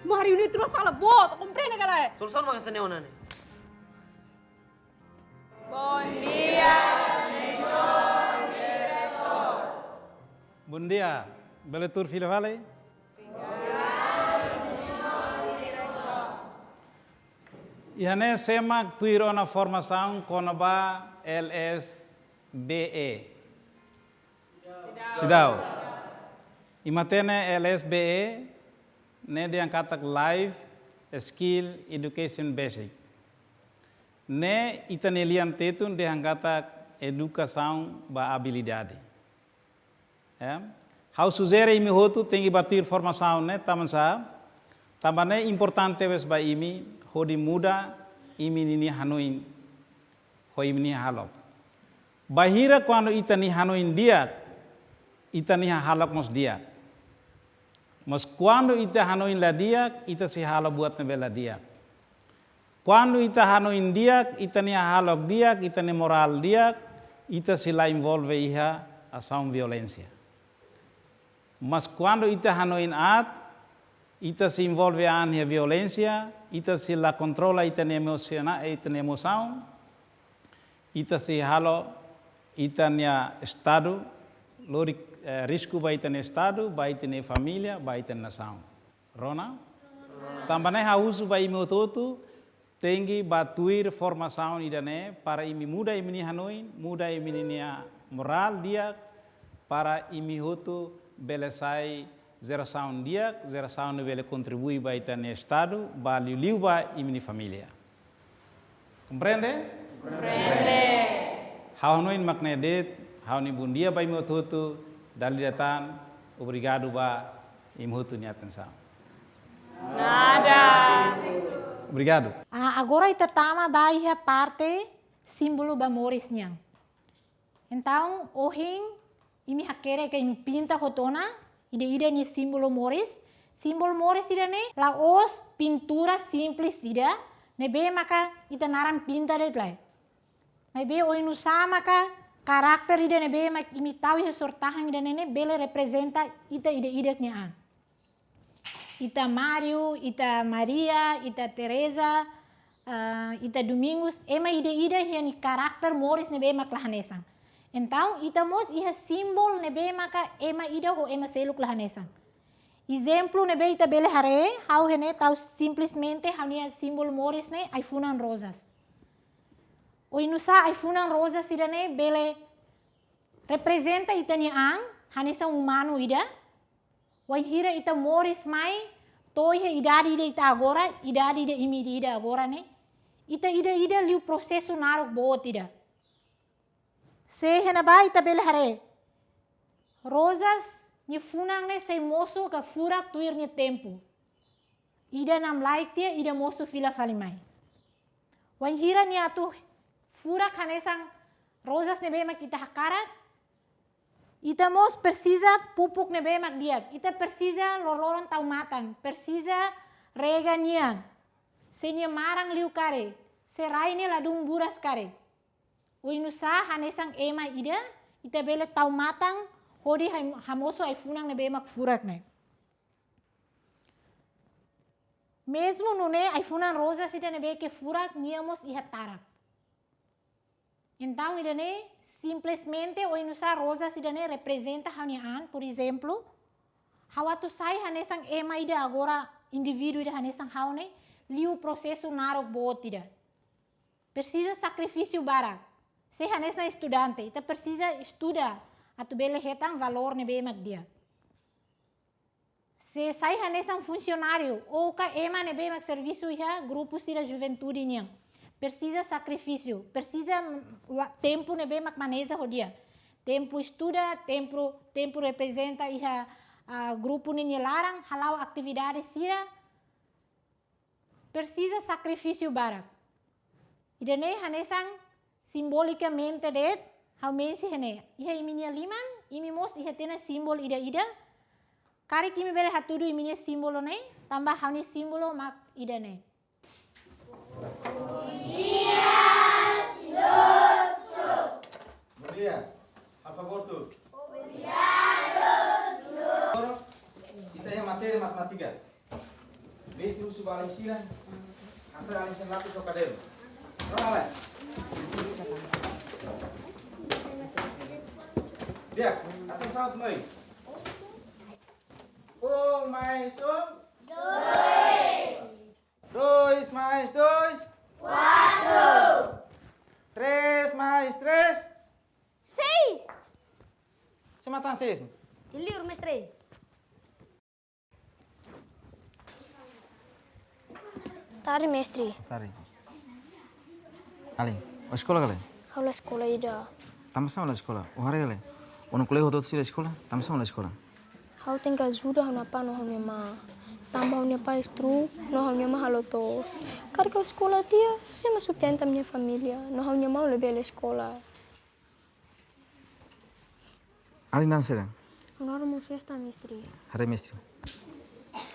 Mario, ne'e tuir sala boot, komprende ka lae? Solusaun mak hanesan ne'e ona ne'e. Bondia, señór diretór. Bondia, bele tuur fila fali? Iha ne'e sé mak tuir ona formasaun kona-ba L S B E? Seidauk. Imi hatene L S B E ne'e dehan katak Life Skill Education Basic. Ne'e ita-nia lian Tetun dehan katak edukasaun ba abilidade. Ya. Ha'u sujere imi hotu tenke bá tuir formasaun ne'e, tanba sá? Tanba ne'e importante tebes ba imi, hodi muda imi-nia hanoin ho imi-nia hahalok. Bainhira kuandu ita-nia hanoin di'ak, ita-nia hahalok mós di'ak. Mas kuandu ita hanoin la di'ak, ita sei halo buat ne'ebé la di'ak. Kuandu ita hanoin di'ak, ita-nia hahalok di'ak, ita-nia morál di'ak, ita sei la envolve iha asaun violénsia. Mas kuandu ita hanoin aat, ita sei envolve an iha violénsia, ita sei la kontrola ita-nia emosiona-, ita-nia emosaun, ita sei halo ita-nia estadu, lori, eh, risku ba ita-nia estadu, ba ita-nia família, ba ita-nia nasaun. Rona? Tanba ne'e ha'u husu ba imi hotu-hotu, tenke bá tuir formasaun ida-ne'e, para imi muda imi-nia hanoin, muda imi-nia morál di'ak, para imi hotu bele sai jerasaun di'ak, jerasaun ne'ebé bele kontribui ba ita-nia estadu, ba liuliu ba imi-nia família. Komprende? Komprende. Ha'u hanoin mak ne'e de'it, ha'u-nia bondia ba imi hotu-hotu, dala ida tan, obrigadu ba imi hotu nia atensaun. Nada. Obrigadu. Ah, agora ita tama ba iha parte símbolu ba moris nian. Entaun, ohin, imi hakerek ka imi pinta hotu ona, ida-idak nia símbolu moris. Símbolu moris ida-ne'e, la'ós pintura simples ida, Ne'ebé maka ita naran pinta de'it lai. Maibé oinsá maka karakter ida ne'ebé mak imi tau iha sor-tahan ida-ne'e ne'e bele reprezenta ita ida-idak nia an. Ita Mário, ita Maria, ita Teresa, ah, ita Domingos, ema ida-idak iha nia karakter moris ne'ebé mak la hanesan. Entaun, ita mós iha símbolu ne'ebé maka ema ida ho ema seluk la hanesan. Ezemplu ne'ebé ita bele haree, ha'u iha ne'e tau simplesmente ha'u-nia símbolu moris ne'e ai-funan rozas. Oinsá ai-funan rozas ida-ne'e bele reprezenta ita-nia an, hanesan umanu ida. Wainhira ita moris mai, to'o iha idade ida ita agora, idade ida imi ida agora ne'e. Ita ida-idak liu prosesu naruk boot ida. Se iha ne'ebá ita bele haree. Rozas nia funan ne'e sei mosu ka furak tuir nia tempu. Ida namlaik tiha, ida mosu fila fali mai. Wainhira nia atu furak hanesan rozas ne'ebé mak ita hakarak, ita mós presiza pupuk ne'ebé mak di'ak. Ita presiza loroloron tau matan, presiza rega nia. Se nia maran liu karik, se rai ne'e ladún buras karik. Oinsá hanesan ema ida, ita bele tau matan, hodi ham-, hamosu ai-funan ne'ebé mak furak ne'e. Mezmu nune'e ai-funan rozas ida ne'ebé ke furak nia mós iha tarak. Entaun ida-ne'e simplesmente oinsá rozas ida-ne'e reprezenta ha'u-nia an, por ezemplu, ha'u atu sai hanesan ema ida agora indivíduu ida hanesan ha'u ne'e, liu prosesu naruk boot ida. Presiza sakrifísiu barak. Se hanesan estudante, ita presiza estuda atu bele hetan valór ne'ebé mak di'ak. Se sai hanesan funsionáriu, ou ka ema ne'ebé mak servisu iha grupu sira juventude nian. Presiza sakrifísiu, presiza wa-, tempu ne'ebé mak maneja ho di'ak. Tempu estuda, tempu, tempu reprezenta iha, ah, grupu ninia laran, hala'o atividade sira. Presiza sakrifísiu barak. Ida-ne'e hanesan simbolikamente de'it, ha'u mensi iha ne'e. Iha imi-nia liman, imi mós iha tiha ona símbolu ida-idak. Karik imi bele hatudu imi-nia símbolu ne'e, tanba ha'u-nia símbolu mak ida-ne'e. Bom dia. Halo favór tuur. Obrigadu, señór. Ita iha matéria matemátika. Mestre husu ba alin sira, hasai alin sira lápis ho kadernu. Rona lai. Di'ak, atensaun mai. Um mais um. Dois. Dois mais dois. Quatro. Três mais três. Seis. Sé mak tan seis? Liur, mestre. Tarde, mestre. Tarde. Alin, ó eskola ka lae? Ha'u la eskola ida. Tanbasá mak la eskola? Ó haree ka lae? Ó-nia kolega hotu-hotu sira eskola, tanbasá mak la eskola? Ha'u tenke ajuda ha'u-nia apá no ha'u-nia amá. Tanba ha'u-nia apá estruk, no ha'u-nia amá halo to'os. Karik ha'u eskola tiha, sé mak sustenta ha'u-nia família, no ha'u-nia amá labele eskola. Alin naran saida? Ha'u naran Mosesta, mestre. Haree mestre.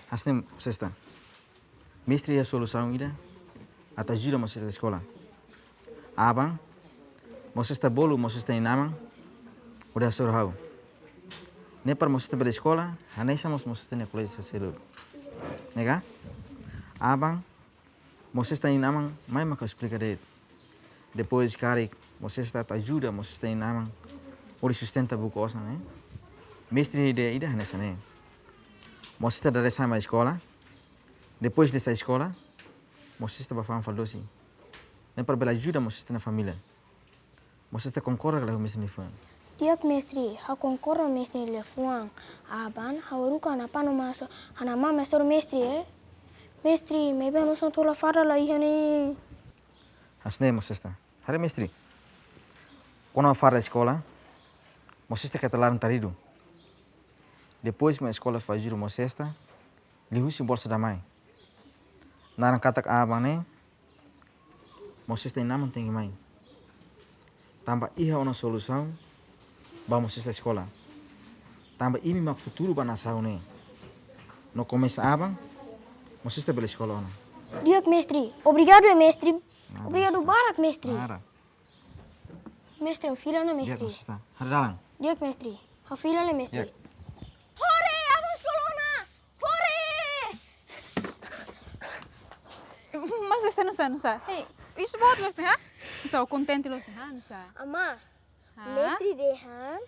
Hanesan ne'e Mosesta. Mestre iha solusaun ida atu ajuda Mosesta eskola. Aban, Mosesta bolu Mosesta inan-aman hodi hasoru ha'u. Ne'e para Mosesta bele eskola, hanesan mós Mosesta nia kolega sira seluk. Ne'e ka? Aban, Mosesta inan-aman mai mak esplika de'it. Depois karik Mosesta atu ajuda Mosesta inan-aman hodi sustenta buku osan, eh. Mestre nia ideia ida hanesan ne'e. Mosesta dadeer-saan mai eskola. Depois de sai eskola, Mosesta bá fa'an fali dosi. Ne'e para bele ajuda Mosesta nia família. Mosesta konkorda ka lae ho mestre nia liafuan? Di'ak, mestre, ha'u konkorda ho mestre nia liafuan. Aban, ha'u haruka ha'u-nia apá no amá hasoru, ha'u-nia amá hasoru mestre, eh. Mestre, maibé ha'u-nia osan to'o la farda la iha ne'e. Hanesan ne'e, Mosesta. Haree mestre. Kuandu farda eskola, Mosesta keta laran taridu. Depois mak eskola fó ajuda Mosesta, liuhusi Bolsa da Mãe. Naran katak aban ne'e, Mosesta inan-aman tenke mai. Tanba iha ona solusaun ba Mosesta eskola. Tanba imi mak futuru ba nasaun ne'e. No komesa aban, Mosesta bele eskola ona. Di'ak, mestre. Obrigadu, eh, mestre. Nada, obrigadu mestre. Barak, mestre. Nada. Mestre, ha'u fila ona, di'ak, mestre. Mestre. Haree dalan. Di'ak, mestre. Ha'u fila ona, mestre. Di'ak. Hore, ha'u eskola ona. Hore! Mas esta não sabe, não sabe. Ei, isso boa, não sabe, ha? Não sabe, contente, não sabe, ha? Não sabe. Amá, ah? Mestre dehan,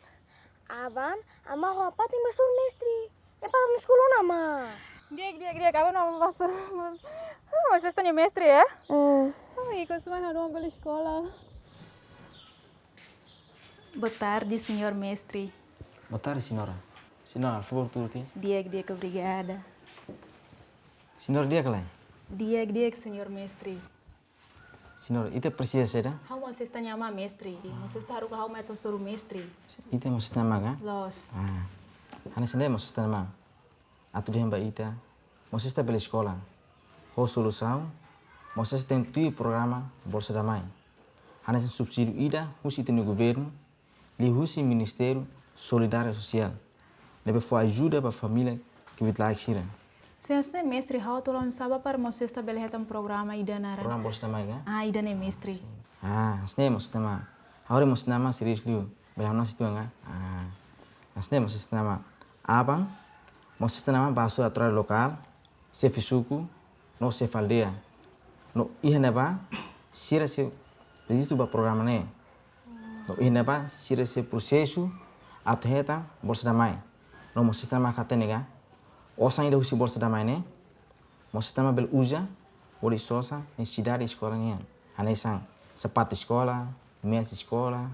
aban, amá ho apá tenke bá hasoru mestre. Ne'e para ha'u eskola ona, amá. Di'ak, di'ak, di'ak, aban, aban bá hasoru. Ah, mas esta-nia mestre, eh? Hmm. Ai, kostumadu bá eskola. Boa tarde, senhor mestre. Boa tarde, senhora. Senhora, favór tuur tiha? Di'ak, di'ak, obrigada. Senhora di'ak ka lae? Di'ak, di'ak, senhor mestre. Senhora, ita presiza saida? Ha'u mós esta-nia amá, mestre. Mós esta haruka ha'u mai atu hasoru mestre. Ita mós esta-nia amá ka? Loos. Ah. Hanesan ne'e mós esta-nia amá. Atu dehan ba ita, mós esta bele eskola. Ho solusaun, mós esta tenke tuir programa Bolsa da Mãe. Hanesan subsídiu ida husi ita-nia governu, liuhusi Ministériu Solidariedade Sosiál, ne'ebé fó ajuda ba família kbiit-laek sira. Se hanesan ne'e, mestre, ha'u atu la'o oinsá para mós esta bele hetan programa ida naran? Programa Bolsa da Mãe ka? Ah, ida-ne'e, mestre. Ah, hanesan ne'e mós esta amá. Ha'u haree mós esta amá serius liu. Bele ha'u-nia situasaun ka? Ah, hanesan ne'e mós esta amá. Aban, mós esta amá bá hasoru autoridade lokál, xefe suku, no xefe aldeia. No iha ne'ebá, sira sei rejistu ba programa ne'e. No iha ne'ebá, sira sei prosesu atu hetan Bolsa da Mãe. No mós esta amá hatene ka, osan ida husi Bolsa da Mãe ne'e, mós esta amá bele uza, hodi sosa nesesidade eskola nian. Hanesan sapatu eskola, meias eskola,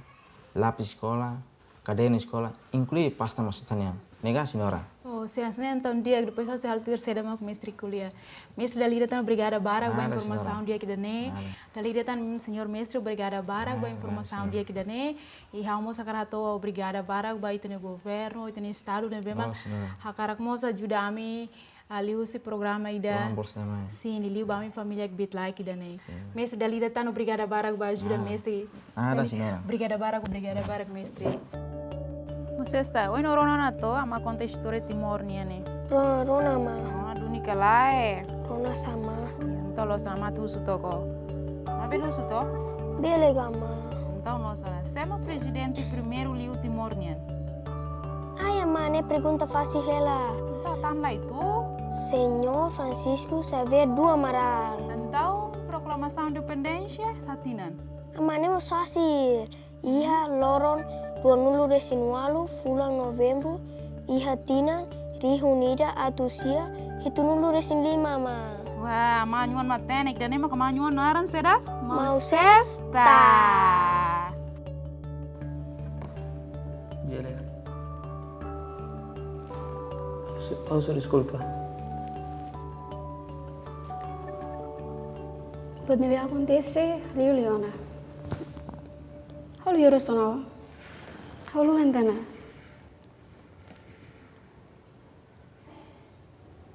lapis eskola, kadernu eskola, inklui pasta mós esta nian. Ne'e ka, senhora? Oh, se hanesan ne'e entaun di'ak, depois ha'u sei halo tuir saida mak mestre ko'alia. Mestre, dala ida tan obrigada barak ba informasaun di'ak ida-ne'e. Nada, senhora. Nada. Dala ida tan, senhor mestre, obrigada barak ba informasaun di'ak ida-ne'e. Ah, obrigada, senhora. I ha'u mós hakarak hato'o obrigada barak ba ita-nia governu, ita-nia estadu ne'ebé mak hakarak mós ajuda ami, ah, liuhusi programa ida. Programa Bolsa da Mãe. Sin, liuliu ba ami família kbiit-laek ida-ne'e. Sin. Mestre, dala ida tan obrigada barak ba ajuda mestre. Ah. Nada, senhora. Obrigada barak, obrigada barak, mestre. Mós esta, ohin ó rona ona to'ok, amá konta istória Timor nian ne'e? Rona, rona, amá. Rona duni ka lae? Rona sá, amá. Entaun loos, amá atu husu took. Amá bele husu took? Bele ka, amá. Entaun loos, sé mak prezidente primeiru liu Timor nian? Ai, amá, ne'e pergunta fasil hela. Entaun tan lai tu? Señór Francisco Xavier do Amaral. Entaun proklamasaun independénsia sá tinan? Amá, ne'e mós fasil. Iha loron ruanulu-resin-ualu fulan Novembru, iha tinan rihun ida atus sia hitunulu-resin-lima, amá. Wah, amá nia oan matenek, ida-ne'e mak amá nia oan naran saida? Mau Mau Sesta. Sesta. Jele. Ha'u sei, ha'u sei deskulpa. Buat ne'ebé akontese, liu liu ona. Ha'u liu rosona. Ha'u liu hentena.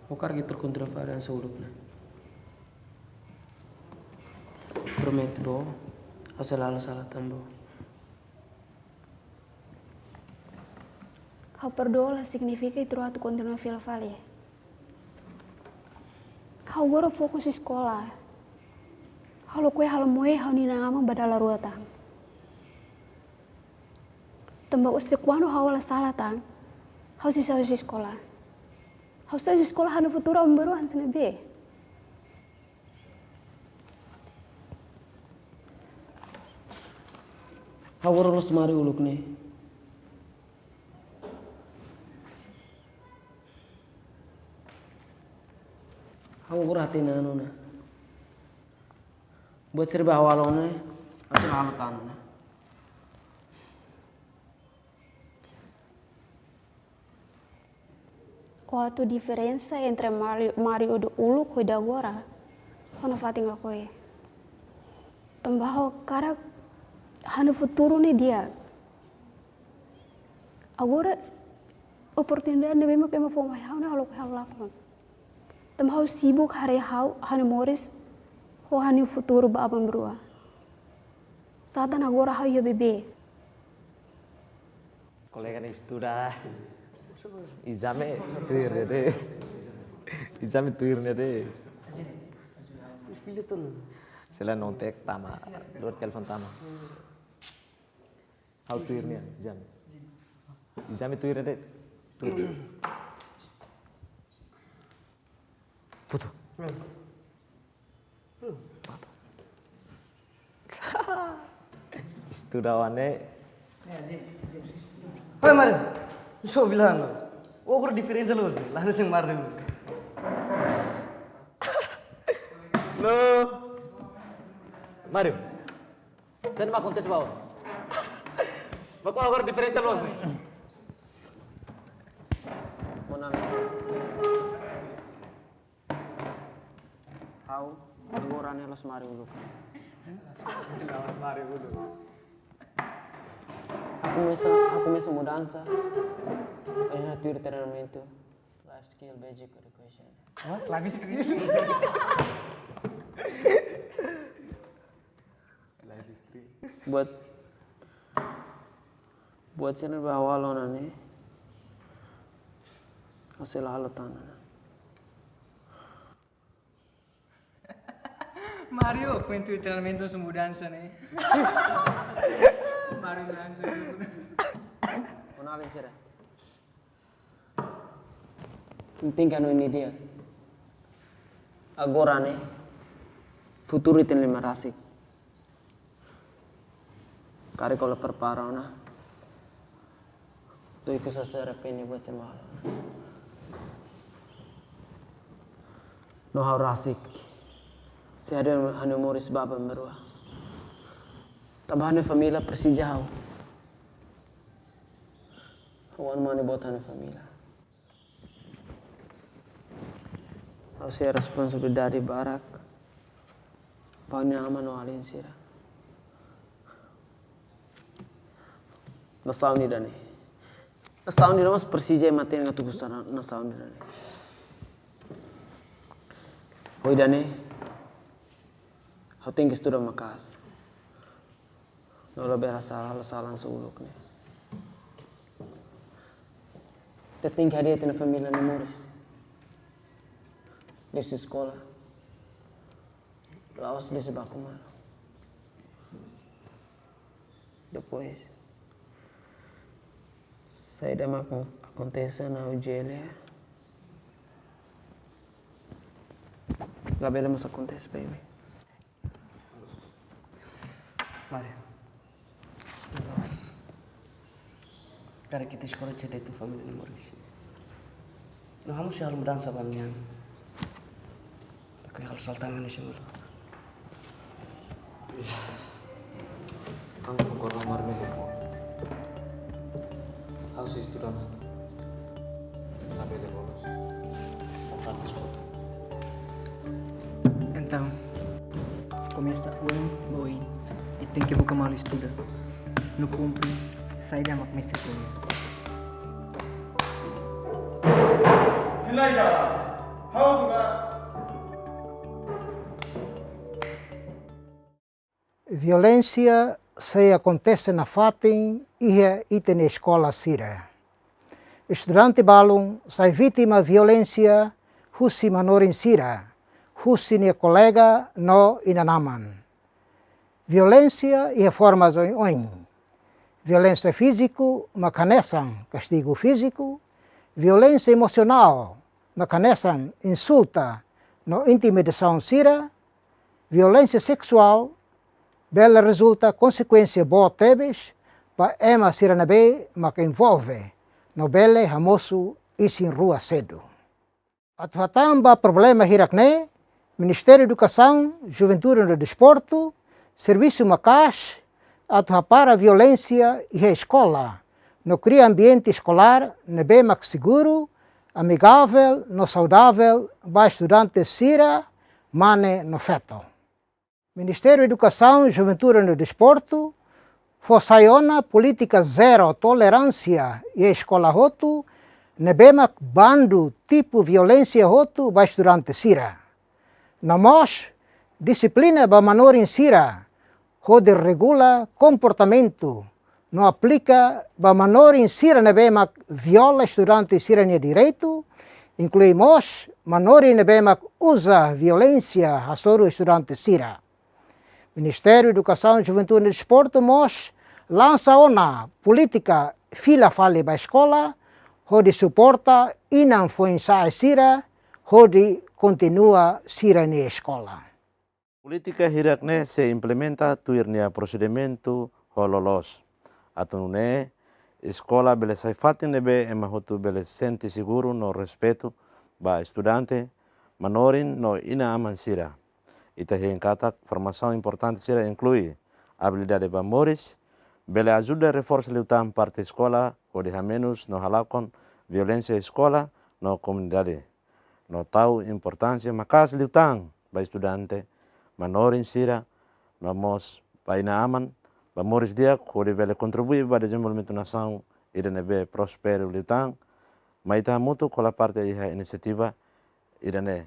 Ha'u hakarak ita kontinua fali hanesan uluk ne'e. Promete ba ó, ha'u sei la sala tan ba ó. Ha'u perdua la signifika ita rua atu kontinua fila fali. Ha'u agora fokus eskola. Ha'u lakohi halo moe ha'u-nia inan-aman ba dala rua tan. Tanba se kuandu ha'u la sala tan, ha'u sei sai husi eskola. Ha'u sai husi eskola, ha'u-nia futuru aban-bainrua hanesan ne'ebé? Ha'u agora la'ós Mari uluk ne'e. Ha'u agora hatene ona. Buat sira ne'ebé ha'u halo ne'e, ha'u sei la halo tan ona. Ó atu diferensa entre Mari, Mari ida uluk ho ida agora, ha'u-nia fatin lakohi. Tanba ha'u hakarak ha'u-nia futuru ne'e di'ak. Agora, oportunidade ne'ebé mak ema fó mai ha'u ne'e ha'u lakohi ha'u lakon. Tanba ha'u sibuk haree ha'u, ha'u-nia moris, ho ha'u-nia futuru ba aban-bainrua. Sá tan agora ha'u iha bebé. Kolega ne'e estuda. Ezame tuir ne'e de'it. Ezame tuir ne'e de'it. Selae nontek tama, luar telepon tama. Ha'u tuir nian, jam. Jam itu ira deh. Tuir. Putu. Putu. Estuda wane. Hei, Mario. Só bilang lo. Oh, kurang diferensa lo. Langsung Mario. Lo. Mario. Sen ma kontes bau. Bako agora diferensa loos. Mona. Ha'u agora ne'e la'ós Mario uluk. La'ós Mario uluk. Ha'u komesa, ha'u komesa mudansa. Ha'u tuir treinamentu Life Skill Basic Education. What? Life Skill? Life Skill. Buat, buat sira-ne'ebé halo ona ne'e, ha'u sei la halo tan ona. Mario, foin tuir treinamentu husi mudansa ne'e. Mario langsung. Kenalin sira. Tenke hanoin nia di'ak. Agora ne'e, futuru ita-nia liman rasik. Karik ó la prepara ona, tuir ke sosera pene buat sira halo. No ha'u rasik. Sei hadeer ha'u-nia moris ba ba merua. Tanba ha'u-nia família presiza ha'u. Ha'u anu mane boot ha'u-nia família. Ha'u sei iha responsabilidade barak ba ha'u-nia aman no alin sira. Nasaun ida-ne'e. Nasaun ida-ne'e mós presiza matenek atu kusta na-, nasaun ida-ne'e. Ho ida-ne'e, ha'u tenke estuda maka'as. No labele sala, halo sala hanesan uluk ne'e. Ita tenke hadeer ita-nia família nia moris. Desde eskola. La'ós desde baku malu. Depois, saida mak akontese ona ho Jelia, labele mós akontese ba imi. Mario. Loos. Karik ita eskola cede tu família nia moris. No ha'u mós sei halo mudansa ba ami-an. Aku halo saltangan di semula. Ha'u konkorda ho Mario nia leten. Ha'u sei estuda ona. Labele lolos. Entaun, komesa ohin ba oin, ita tenke buka malu estuda. No kumpre saida mak mestre ko'alia. Hilai ka, ha'u tuka. Violénsia sei akontese nafatin iha ita-nia eskola sira. Estudante balun sai vítima violénsia husi manorin sira, husi nia kolega no inan-aman. Violénsia iha forma oioin. Violénsia fíziku mak hanesan kastigu fíziku, violénsia emosionál mak hanesan insulta no intimidasaun sira, violénsia seksuál bele rezulta konsekuénsia boot tebes ba ema sira ne'ebé mak envolve no bele hamosu isin-rua sedu. Atu hatán ba problema hirak-ne'e, Ministériu Edukasaun, Juventude no Desportu servisu maka'as atu hapara violénsia iha eskola no kria ambiente eskolár ne'ebé mak seguru, amigavel no saudavel ba estudante sira, mane no feto. Ministériu Edukasaun, Juventude no Desportu fó sai ona polítika zero toleránsia iha eskola hotu, ne'ebé mak bandu tipu violénsia hotu ba estudante sira. No mós dixiplina ba manorin sira, hodi regula komportamentu, no aplika ba manorin sira ne'ebé mak viola estudante sira-nia direitu, inklui mós manorin ne'ebé mak uza violénsia hasoru estudante sira. Ministériu Edukasaun, Juventude no Desportu mós lansa ona polítika fila fali ba eskola, hodi suporta inan foin-sa'e sira hodi kontinua sira-nia eskola. Polítika hirak-ne'e sei implementa tuir nia prosedimentu ho loloos. Atu nune'e eskola bele sai fatin ne'ebé ema hotu bele sente seguru no respeitu ba estudante, manorin no inan-aman sira. Ita hein katak formasaun importante sira inklui abilidade ba moris, bele ajuda reforsa liután parte eskola hodi hamenus no halakon violénsia eskola no komunidade. No tau importánsia maka'as liután ba estudante, manorin sira, no mós ba inan-aman, ba moris di'ak hodi bele kontribui ba dezenvolvimentu nasaun ida ne'ebé prósperu liután. Mai ita hamutuk hola parte iha inisiativa ida-ne'e.